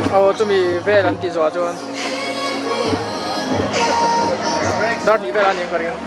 Aw chumi vel an tih zawh ah chuan dar hnih vel a ni ang ka ring.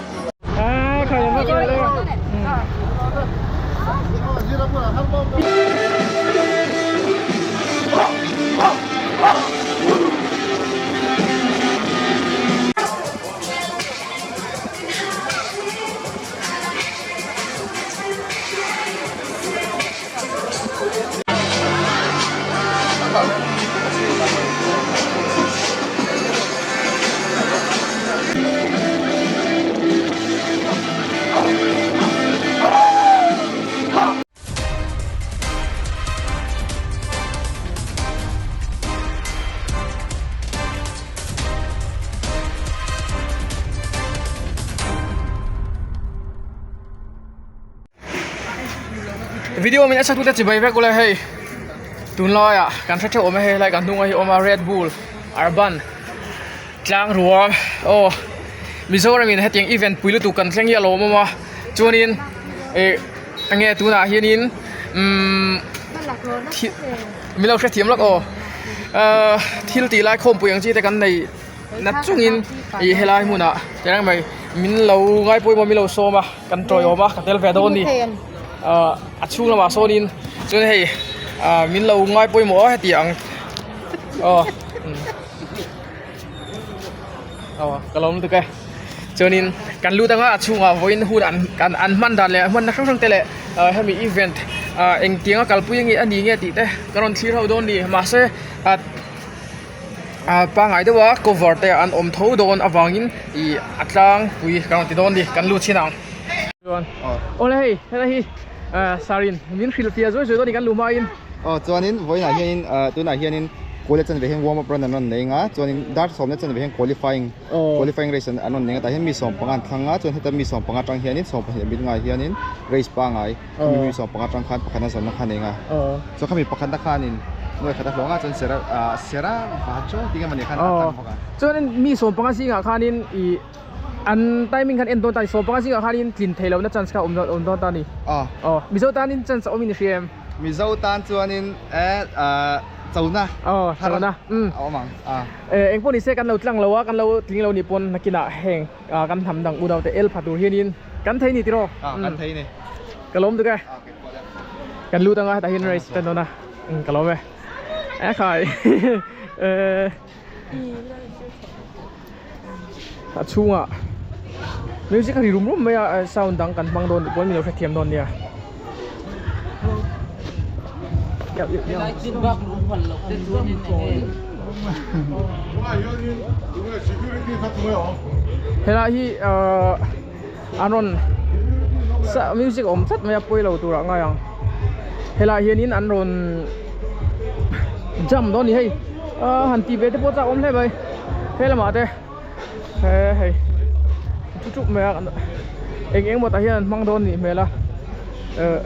Video min a chhatu te chibai vek ula hei tunlaiah kan hre theuh awm a hei helai kan hnunga hi awm a red bull urban tlang ruam aw Mizoram in hetiang event pui lutuk kan thleng hi a lawm awm a chuanin ih enge tunah hianin umm min lo hrethiam lawk aw ahh thil tih lai khawmpui ang chi te kan nei. Na chungin ih helai hmunah tireng mai min lo ngaipawimawh min lo sawm a kan tawiawm a ka tel ve dawn a ni ahh a chhung lamah sawnin chuan hei ahh min lo ngaipawimawh a heti ang aw aw ka lawm lutuk e chuanin kan lut anga a chhungah vawiin hun an an an hman dan leh hmanna hrang hrang te leh ah hemi event ah engtianga kalpui nge a ni nge tih te ka rawn thlir ho dawn a ni mahse ah. Ah pangai deuh a cover te an awm tho dawn avangin ih a tlangpui kan rawn ti dawn a ni kan lut chin ang chuan awle hei helai hi ah sarin min hrilh fiah zuai zuai dawn a ni kan luh hmain. Aw chuanin vawiinah hianin ah tunah hianin college chanve hian warm up run an rawn nei ang a chuanin dar sawmna chanve hian qualifying qualifying race an rawn nei ang a tah hian mi 15 an thlang a chuan heta mi 15 atang hianin 12 min ngaiah hianin race pangai khami mi 15 atang khan pakhatna zawnna kha a nei ang a. Chuan khami pakhatna khanin nuai khat a hlawng a chuan sera ah sera vacho tih nge mawni khan a tlang bawk a. Chuanin mi 15 zingah khanin ih an timing khan en dawn ta a ni 15 zingah khanin tlin theih lohna chance kha a awm awm dawn ta a ni. Aw. Aw Mizo tanin chance a awm in i hria em? Mizo tan chuanin e ah chona. Aw chona umm. A awm ang a. Engpawh ni se kan lo tlang lo a kan lo tling lo nih pawn nakinah heng ah kan hnam dang unau te el pha tur hianin kan thei ni tiraw? Aw kan thei ni. Ka lawm tuk e. Kan lut anga hetah hian race tan dawn a ka lawm e e khai a chhungah music a ri rum rum mai a sound dang kan hmang dawn tih pawh min lo hrethiam dawn nia. Helai hi ahh. An rawn music awm tlat mai a pawi lo turah ngai ang helaiah hianin an rawn jump dawn a ni hei ah han tih ve te pawh chak awm hle mai he lamah te he hei chu chup mai a eng eng emaw tah hian an hmang dawn a nih hmel a eh.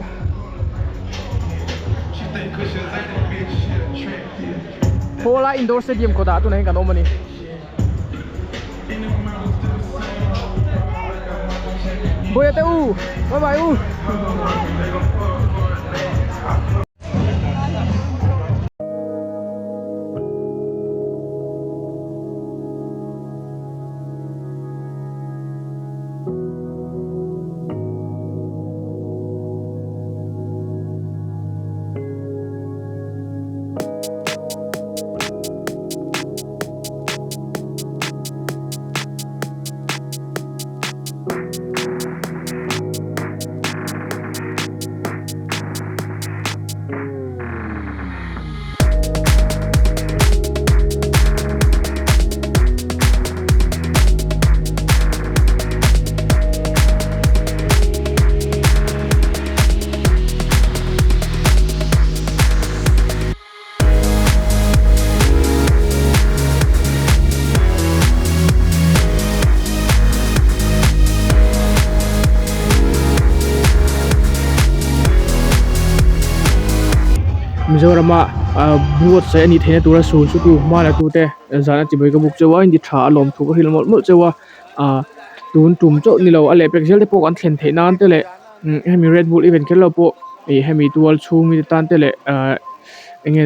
Hawla indoor stadium kawtah tunah hian kan awm a ni. Bawia te u, bye bye u. Mizorama ah buatsaih a nih theihna tura sul chu tu hma la tute zan a ti mai ka buk cheu a in ti tha a lawm thu ka hrilh mawlh mawlh cheu a ah tun tum chauh ni lo a lehpek zel te pawh kan thlen theih nan te leh hemi red bull event kher lo pawh ih hemi tual chhung mi te tan te leh ah eng nge.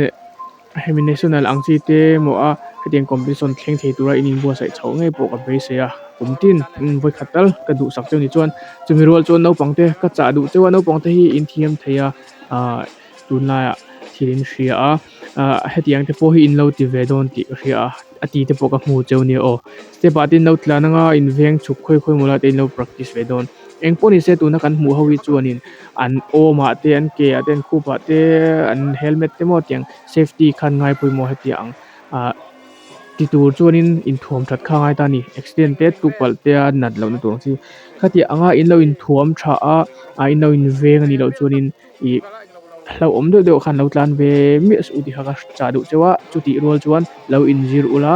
Hemi national ang chi te maw a hetiang competition thleng thei tura in inbuatsaih chhoh ngei pawh ka beisei a kum tin vawikhat tal ka duhsak cheu ni chuan chumi rual chuan naupang te ka chah duh cheu a naupang te hi in thiam thei a ahh tunlaiah thil in hria a ahh hetiang te pawh hi in lo ti ve dawn tih ka hria a a ti te pawh ka hmu cheu nia aw step ah te in lo tlan anga in veng chhuk khawi khawi maw lai te in lo practice ve dawn. Eng pawh ni se tuna kan hmuh ho hi chuanin an awm ah te an ke ah te an khup ah te an helmet te maw tiang safety khan ngai pawimawh heti ang ah ti tur chuanin inthuam that kha a ngai ta a ni accident te tuk palh te a nat lohna tur ang chi khati anga in lo inthuam tha a ah in lo inveng anih loh chuanin ih hlauhawm deuh deuh khan lo tlan ve miah suh u tih kha ka chah duh cheu a chutih rual chuan lo inzir ula.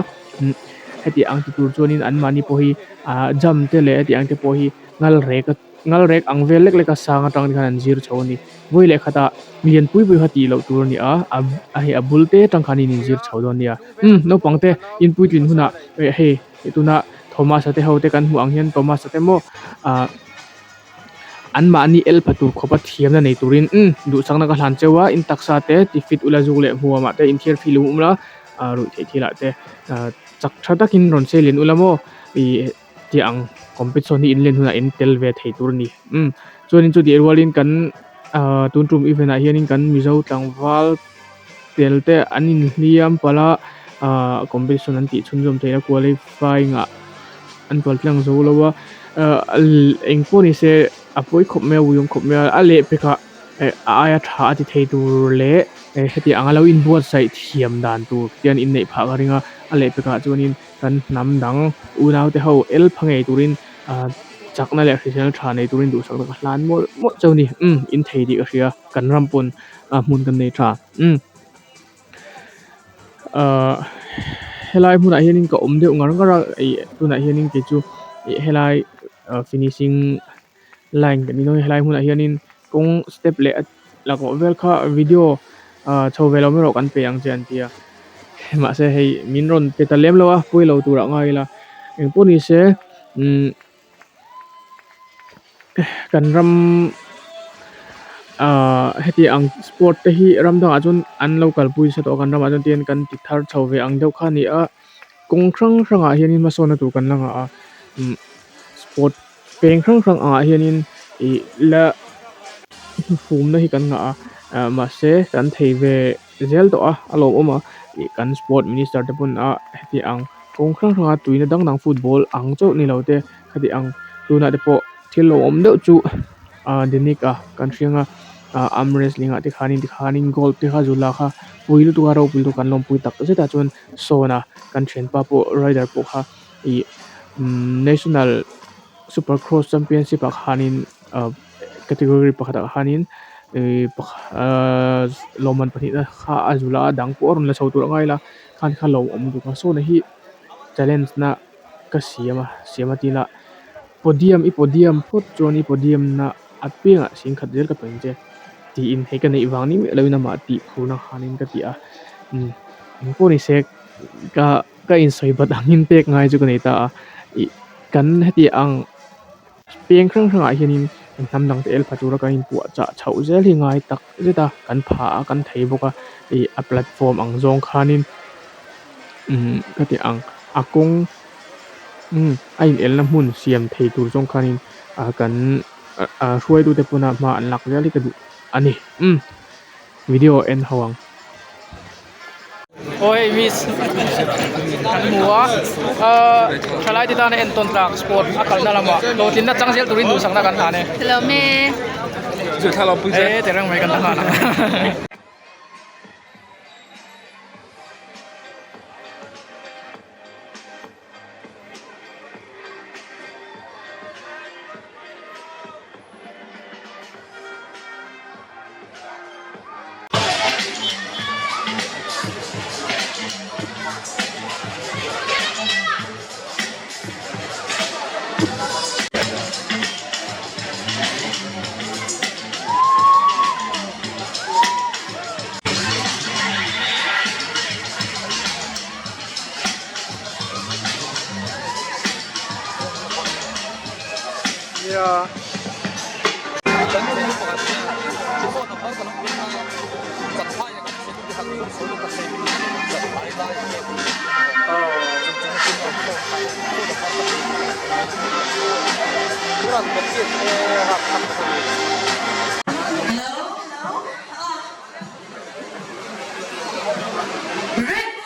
Heti ang ti tur chuanin anmahni pawh hi ah jump te leh heti ang te pawh hi ngal rek ngal rek ang vel lek lek a sang atang te khan an zir chho a ni vawi leh khatah lian pui pui kha tih loh tur a ni a a hei a bul te atang khan in inzir chho dawn a nia umm naupang te in puitlin hunah hei tuna Thomas a te ho te kan hmuh ang hian Thomas a te maw ah. Anmahni el pha tur khawpa thiamna nei turin umm duhsakna ka hlan cheu a, in taksa te ti fit ula zuk leh hmuamah te inthiar fil um ula ah ruih theih thilah te ah chak tha takin rawn sei lian ula maw ih tih ang competition hi in len hunah in tel ve thei tur a ni umm chuanin chutih rualin kan ah tun tum event ah hianin kan Mizo tlangval tel te an inhliam palh a ah competition an tih chhunzawm theih a qualifying ah an kal tlang zo lo a ah eng pawh ni se a pawi khawp mai a ui awm khawp mai a a lehpek ah eh a aia tha a ti thei tur leh eh heti anga lo inbuatsaih thiam dan tur te an inneih phah ka ring a a lehpek ah chuanin kan hnam dang unau te ho el pha ngei turin ah chakna leh hriselna tha nei turin duhsakna ka hlan mawlh mawlh chauh a ni umm in thei tih ka hria kan ram pawn. a hmun kan nei tha umm ahh helai hmunah hianin ka awm deuh ngar ngar a ih tunah hianin kei chu ih helai ah finishing line kan tih dawn helai hmunah hianin kawng step leh laklawh vel kha video ah chho ve lo mai rawh kan pe ang che an ti a mahse hei min rawn pe ta lem lo a pawi lo turah ngai ila engpawh ni se umm. Kan ram ahh heti ang sport te hi ram dangah chuan an lo kalpui nasa tawh a kan ramah chuan tihian kan ti thar chho ve ang deuh kha a ni a kawng hrang hrangah hianin hmasawnna tur kan la nghah a umm sport peng hrang hrang angah hianin ih la hnufumna hi kan nghah a ah mahse kan thei ve zel tawh a a lawmawm a ih kan sport minister te pawn a heti ang kawng hrang hrang a tuina dang dang football ang chauh ni lo te khati ang tunah te pawh thil lo awm deuh chu ah Denic a kan hriang a ah arm wrestling ah te khanin tikhanin gold te kha zula kha pui lutuk a ropui lutuk kan lawmpui tak zet a chuan sawn a kan thianpa pawh rider pawh kha ih umm national super cross championship ah khanin ah category pakhat ah khanin ih ahh lawmman pahnih kha a zul a a dang pawh a rawn la chho tur a ngai la khan kha lo awm bawk a saw na hi challenge na ka siam a siam a tila podium i podium phawt chuan i podium na a piangah singkhat zel ka pe ang che tiin hei ka neih vang ni miah loin amah tih phurna khanin ka ti a umm engpawh ni se ka ka insawi bat angin pek ngai chu ka nei ta a ih kan heti ang. Peng hrang hrangah hianin hnam dang te el pha tura kan inpuah chah chhoh zel hi ngai tak zet a kan pha a kan thei bawk a ih a platform ang zawng khanin umm ka ti ang a kawng umm a inelna hmun siam thei tur zawng khanin ah kan ah hruaitute pawna hma an lak zel hi ka duh a ni umm video en ho ang. Aw hei miss kan hmu a ahh thalai te tana entawn tlak sport a kalna lamah hlawhtlinna chang zel turin duhsakna kan hlan e. Hlawm e. E tereng mai kan la nghal ang. Red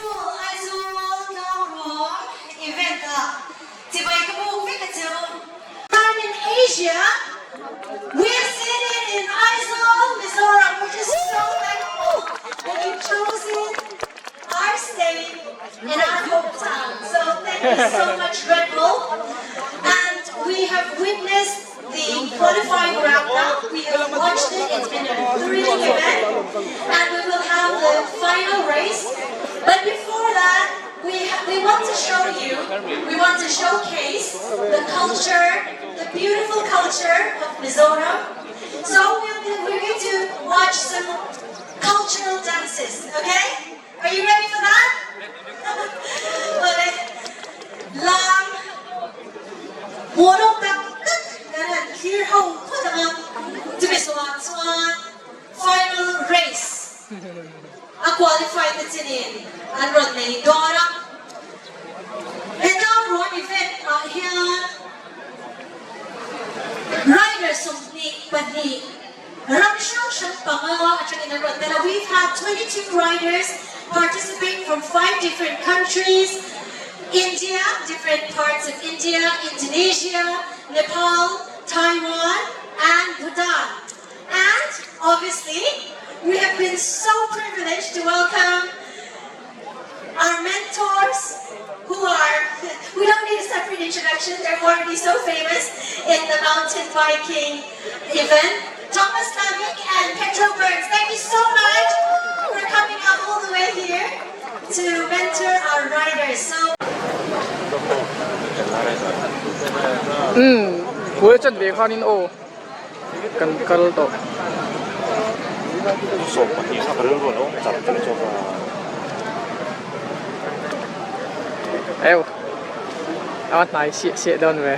Bull Aizawl Tlangrua event ah chibai ka buk vek a chu. Time in Asia, we have seen it in Aizawl, Mizoram. We're just so thankful that you've chosen our state and our hometown. So thank you so much, Red Bull. And we have witnessed the qualifying round now. We have watched it. It's been a thrilling event. And we will have the final race. But before that, we want to show you, we want to showcase the culture, the beautiful culture of Mizoram. So we're going to watch some cultural dances, okay? Are you ready for that? Lam hmuhnawm tak tak kan han thlir ho phawt ang a, chumi zawhah chuan final race a qualify te chinin an rawn nei dawn a. He tlangruan event ah hian rider 22 ram hrang hrang panga atangin an rawn tel a. We've had 22 riders participate from five different countries, India, different parts of India, Indonesia, Nepal, Taiwan and Bhutan. And obviously, we have been so privileged to welcome our mentors who are, we don't need a separate introduction, they're already so famous in the mountain biking event. Thomas Lavik and Petro Burns, thank you so much for coming up all the way here to mentor our riders. So Khuai chan ve khanin aw kan kal tawh. 12 kha ka rilru a lo awm char char zawk a. Eu a hnai siah siah dawn ve.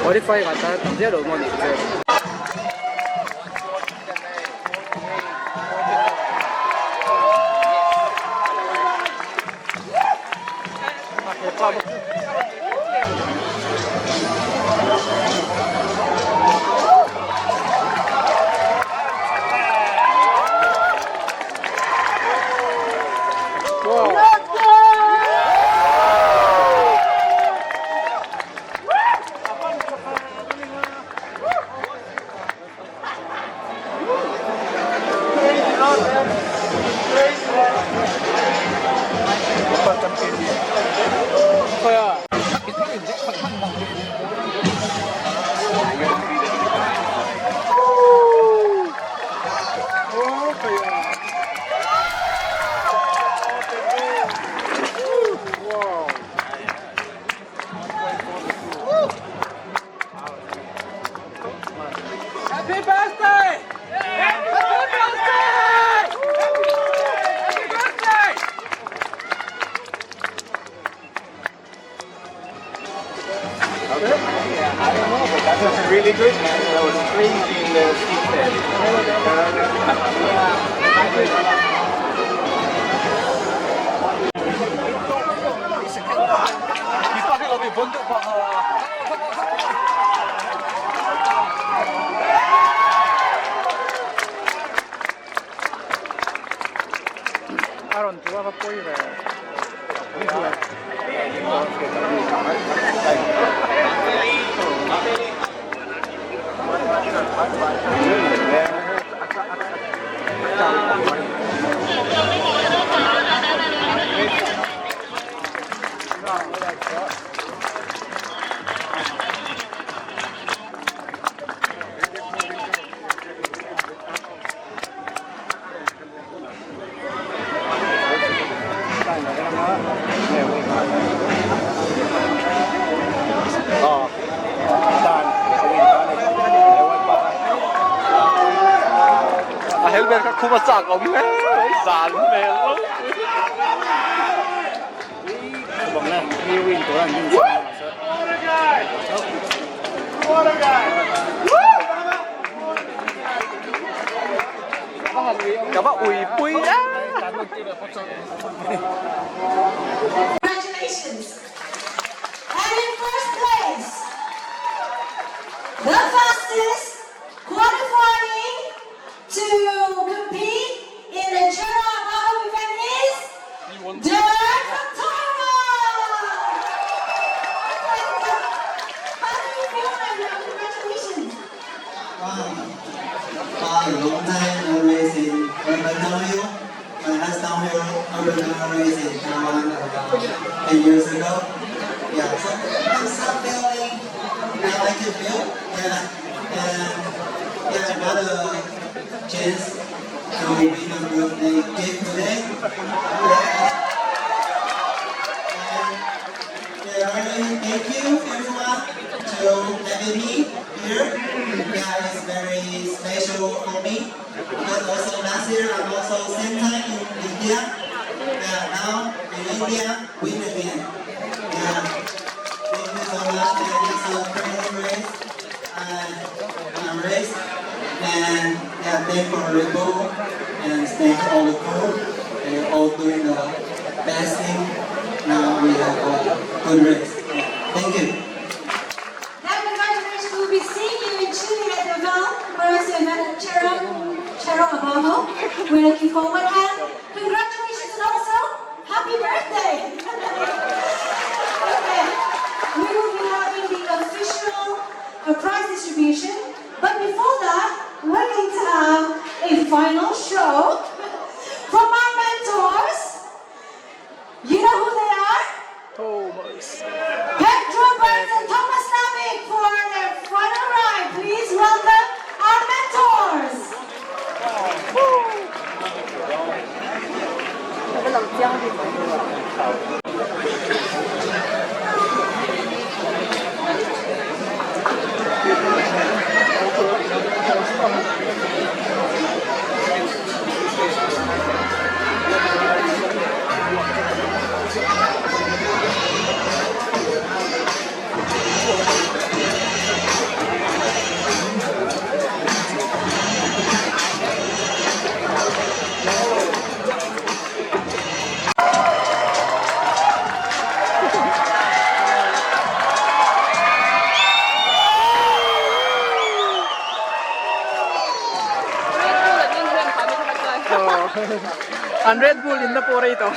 Qualify ah tan tam viau lo maw ni chu. A helmet kha khum a chak awm hle mai zan hmel Ka va ui pui a. Congratulations! And in first place, the fastest qualifying to compete in the General Auto event is Derek from Taiwan! How do you feel right now? Congratulations! Wow, long time no race in Urban Downhill. My last downhill urban downhill race in Taiwan about 8 years ago. Yeah, so I'm some feeling I like to feel. Yeah, and yeah, I got a chance to win a birthday gift today. Yeah. And yeah, really thank you everyone to having me here. Yeah, it's very special for me because also last year I'm also same time in India. Yeah, now in India win again. Yeah, thank you so much. And it's a crazy race. Race and yeah, thank for Red Bull and thank all the crew. They're all doing the best thing. Now we have a good race. Yeah, thank you. Now congratulations, we'll be seeing you in Chile at the Valparaiso event at Cerro Abajo. We're looking forward and congratulations and also happy birthday! Okay, we will be having the official a prize distribution. But before that, we're going to have a final show from our mentors. You know who they are? Thomas. Pedro Burns and Thomas Navik for their final ride. Please welcome our mentors. An Red Bull in na pawh rei tawh.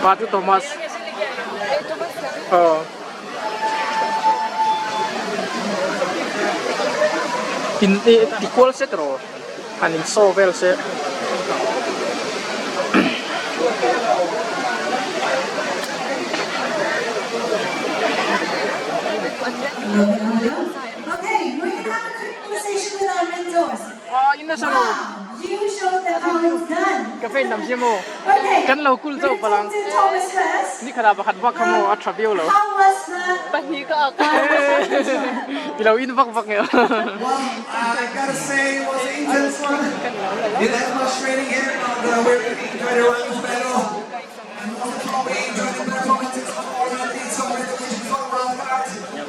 Pa chu Thomas. Aw. In ti kual se tiraw han in show vel se. Okay, we're gonna have a quick conversation with our mentors. Wow, you showed them how it's done. Ka friend lam sia maw? Okay, Kan lo kul we're chauh gonna palang. talk to Thomas first. Ni khat ah pakhat vak kha maw a tha viau lo. How was the I lo in vak vak nge. Well, I gotta say it was an intense one. Didn't have much training here, but we really enjoyed the round battle. And most of all, we enjoyed the performances of all the athletes. Congratulations for the round card.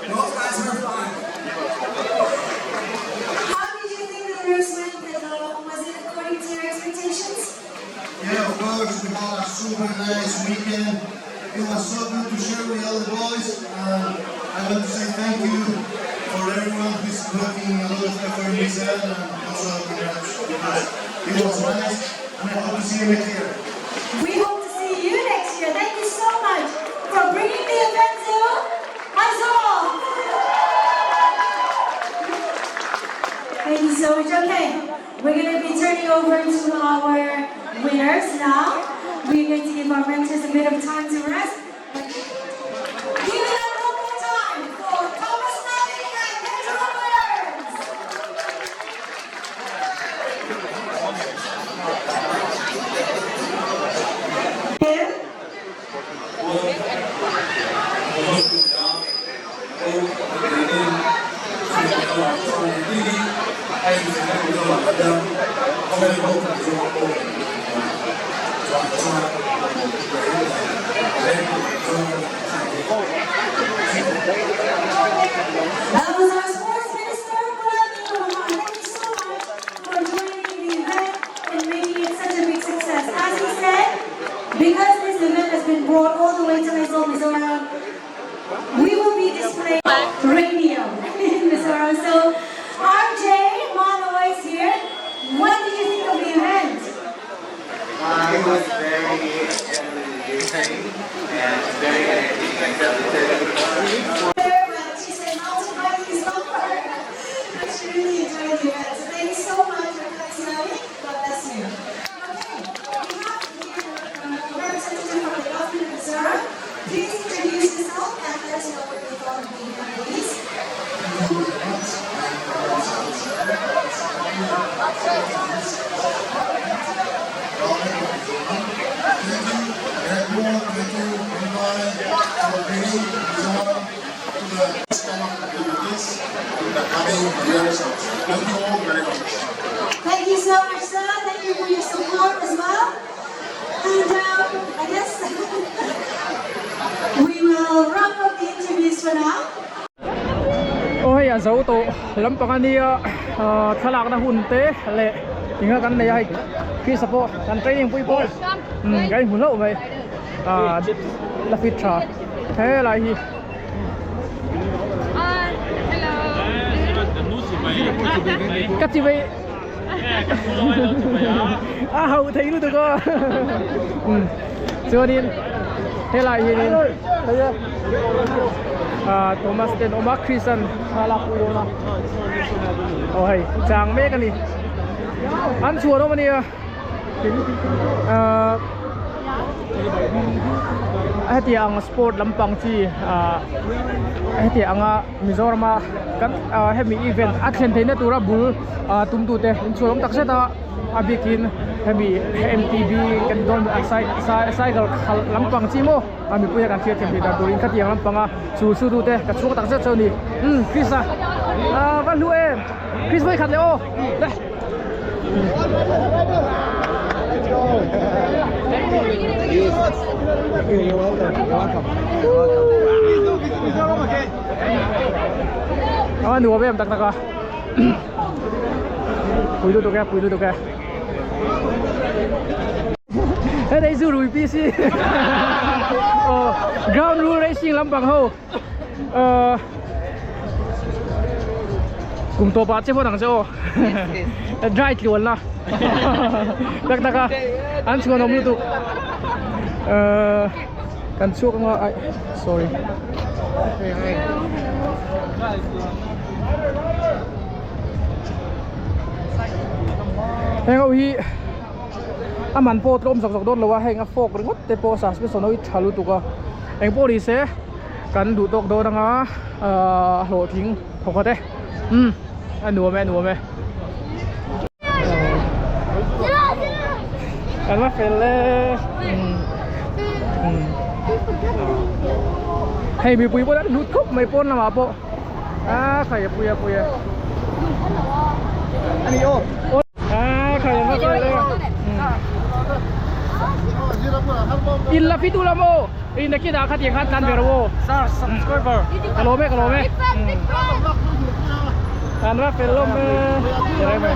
Those guys were fun. How did you think the race went, Pedro? Was it according to your expectations? Yeah, of course, we had a super nice weekend. It was so good to share with all the boys. And I want to say thank you for everyone who's putting a lot of effort in this end and also congrats because it was nice and I hope to see you next year. We hope to see you next year. Thank you so much for bringing the event to Aizawl. Thank you so much. Okay, we're going to be turning over to our winners now. We're going to give our mentors a bit of time to rest. Give it up one more time for Thomas Navik and Pedro Burns. Him. That was our sports minister, Pulani Omar. Thank you so much for joining the event and making it such a big success. As he said, because this event has been brought all the way to Aizawl, Mizoram, we will be displaying radio in Mizoram. So, RJ Manoy is here. What did you think of the event? It was very engaging and very entertaining. But she said mountain biking is not for her. But she really enjoyed the event. So thank you so much for coming tonight. God bless you. Okay, we have here a representative from the government of Mizoram. Please introduce yourself and let us know what you thought of the event, please. Thank you, Red Bull, thank you, Mumbai, for bringing Mizoram to the this kind of activities in the coming years. Thank you all very much. Thank you so much, sir. Thank you for your support as well. And I guess we will wrap up the interviews for now. Aw hei a zo tawh lampang ania thlalak na hun te leh tinga kan nei a hei Krista pawh kan training pui pawh umm kan inhmu hlauh mai ah la fit tha helai hi. Ka chi vei. A hauh thei lutuk aw. Chuanin helai hianin ah Thomas te an awm a Chris an thla lak pui dawn a aw hei chang mek a ni an chhuan awm a nia ah hetiang ang sport lampang chi ah hetiang anga Mizorama kan ah hemi event a thlen theihna tura bul ah tumtute inchhuan awm tak zet a. A bikin hemi MTB kan dawn a cycle khalh lampang chi maw a mipui a kan hriat thiam theih dan turin khatiang lampanga chu chu tu te ka chhuak tak zet chu a ni umm Chris a ah va hlu em Chris vawi khat leh aw le a nuam em tak tak a. Pui lutuk e, pui lutuk e. Hei dei zu rui PC. Oh, ground rule racing lampang ho. Uh, kum to pa che phone ang che o. Dry tluan la. Tak tak a. An chuan om lutuk. Uh, kan chhuak anga ai sorry. Heng ho hi a man pawh tlawm zawk zawk dawn lo a heng a fork ringawt te pawh suspension ho hi tha lutuk a engpawh ni se kan duh tawk dawn anga ahh hlawhtling thawkhat e umm a nuam e a nuam e kan va fel e umm umm hei mipui pawh an hlut khawp mai pawn lamah pawh. A khai a pui a pui a. Ani aw. A khai a va fel e. In la fit ula maw? In nakin ah khatiang khan tlan ve rawh aw. Sir, subscriber. Ka lawm e, ka lawm e. Kan va fel lawm e.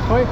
Hoi.